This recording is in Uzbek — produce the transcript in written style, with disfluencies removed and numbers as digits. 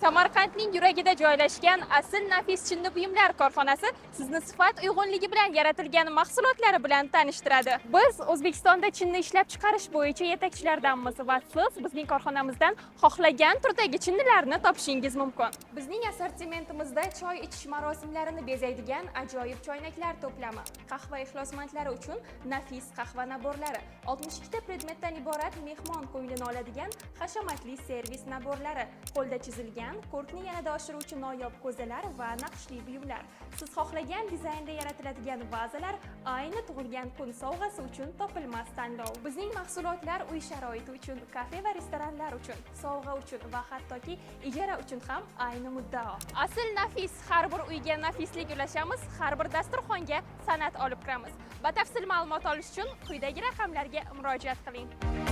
Samarqandning yuragida joylashgan Asl Nafis chinni buyumlar korxonasi sizni sifat uyg'unligi bilan yaratilgan mahsulotlari bilan tanishtiradi. Biz O'zbekistonda chinni ishlab chiqarish bo'yicha yetakchilardanmiz va siz bizning korxonamizdan xohlagan turdagi chinnilarni topishingiz mumkin. Bizning assortimentimizda choy ichish marosimlarini bezaydigan ajoyib choynaklar to'plami, qahva ixlosmandlari uchun nafis qahva naborlari, 62 ta predmetdan iborat mehmon ko'nglini oladigan hashamatli servis naborlari, qo'lda chizilgan, ko'rkni yanada oshiruvchi noyob ko'zalar va naqshli buyumlar. Siz xohlagan dizaynda yaratiladigan vazalar ayni tug'ilgan kun sovg'asi uchun topilmas tanlov. Bizning mahsulotlar uy sharoiti uchun, kafe va restoranlar uchun, sovg'a uchun va hattoki ijara uchun ham ayni muddao. Asl Nafis: har bir uyga nafislik ulashamiz, har bir dasturxonga san'at olib kiramiz. Batafsil ma'lumot olish uchun quyidagi raqamlarga murojaat qiling.